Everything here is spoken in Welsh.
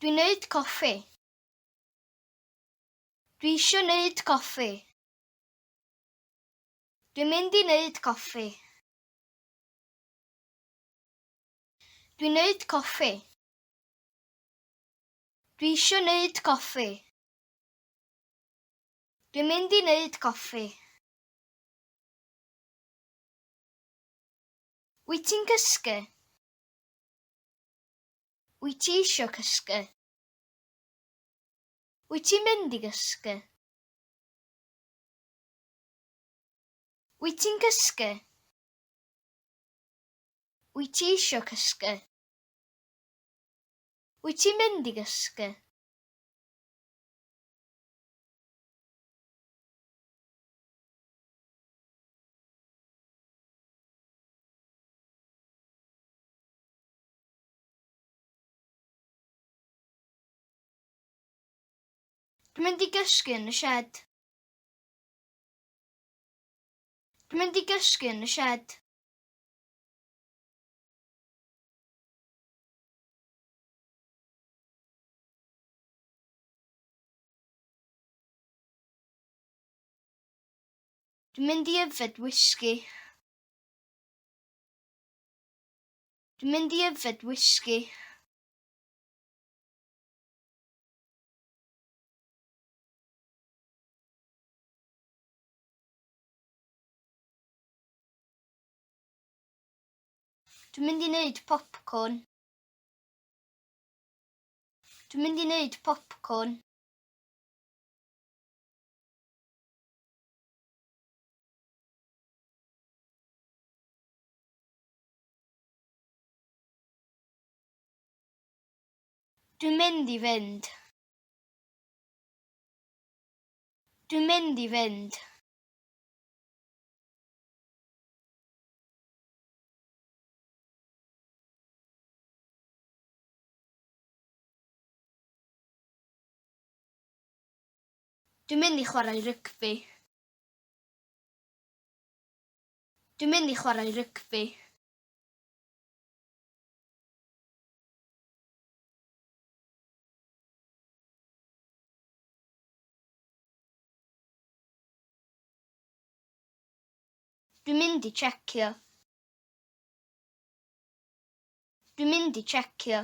Dwi'n neud coffi. Dwi isio neud coffi. Dwi'n mynd i neud coffi. Dwi'n neud coffi. Dwi isio neud coffi. Dwi'n mynd i neud coffi. Wyt ti'n cysgu? Wyt ti isio cysgu? Wyt ti'n mynd i gysgu? Wyt ti'n cysgu? Wyt ti isio cysgu? Wyt ti'n mynd i gysgu? Dwi'n mynd i gysgu yn y shed. Dwi'n mynd i gysgu yn y shed. Dwi'n mynd i yfed whisky. Dwi'n mynd i yfed whisky. Dwi'n mynd i wneud popcorn. Dwi'n mynd i wneud popcorn. Dwi'n mynd i fynd. Dwi'n mynd i fynd. Dwi'n mynd i chwarae rygbi. Dwi'n mynd i chwarae rygbi. Dwi'n mynd i checio. Dwi'n mynd i checio.